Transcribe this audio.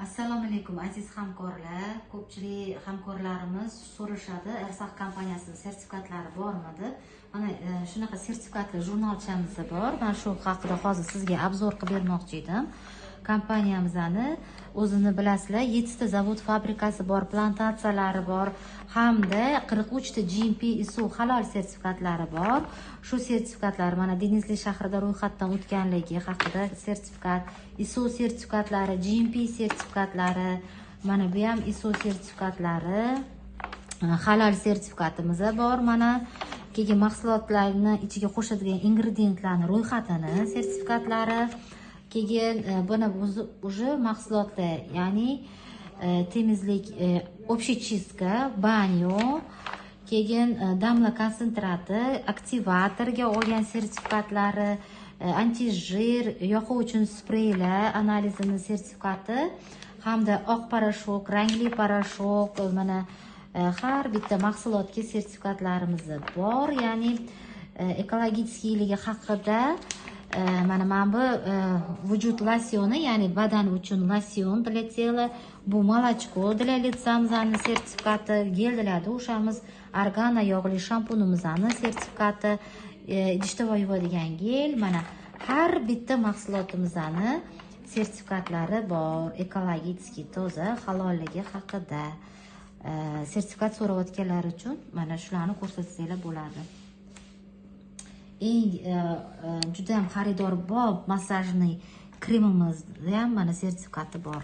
Assalomu alaykum, aziz hamkorlar. Ko'pchilik hamkorlarimiz so'rashadi, Ersax kompaniyasinin sertifikatlari bormi deb. Mana shunaqa sertifikatli jurnalchamiz bor. Man shu haqida hozir sizga обзор qilib bermoqchi edim. Kompaniyamizni o'zini bilasizlar, 7 ta zavod fabrikasi bor, plantatsiyalari bor hamda 43 ta GMP, ISO, halol sertifikatlari bor. Shu sertifikatlar mana Denizli shahrida ro'yxatdan o'tganligi haqida sertifikat, ISO sertifikatlari, GMP sertifikatlari, mana bu ham ISO sertifikatlari, halol sertifikatimiz bor mana. Keyin mahsulotlarni ichiga qo'shadigan ingrediyentlarni ro'yxatini sertifikatlari, keyin buni уже mahsulotlar, ya'ni temizlik, общий чистка, баню, keyin damla konsentrati, aktivatorga olgan sertifikatlari, антижир, yoqa uchun spreylar analizini sertifikati hamda oq порошок, rangli порошок, mana har bitta mahsulotga sertifikatlarimiz bor, ya'ni экологический ligi haqida. Mana bu vujud losyoni, ya'ni badan uchun losyon для тела, bu молочко для лица mizni sertifikati, гель для душа miz, argana yog'li shampunimizni sertifikati, idish tovoq yuvadigan gel, mana har bitta mahsulotimizni sertifikatlari bor, ekologический toza, halolligi haqida. Sertifikat so'rayotganlar uchun mana shularni ko'rsatsanglar bo'ladi. Eng juda ham xaridorbop массажный kremimizni ham mana sertifikati bor.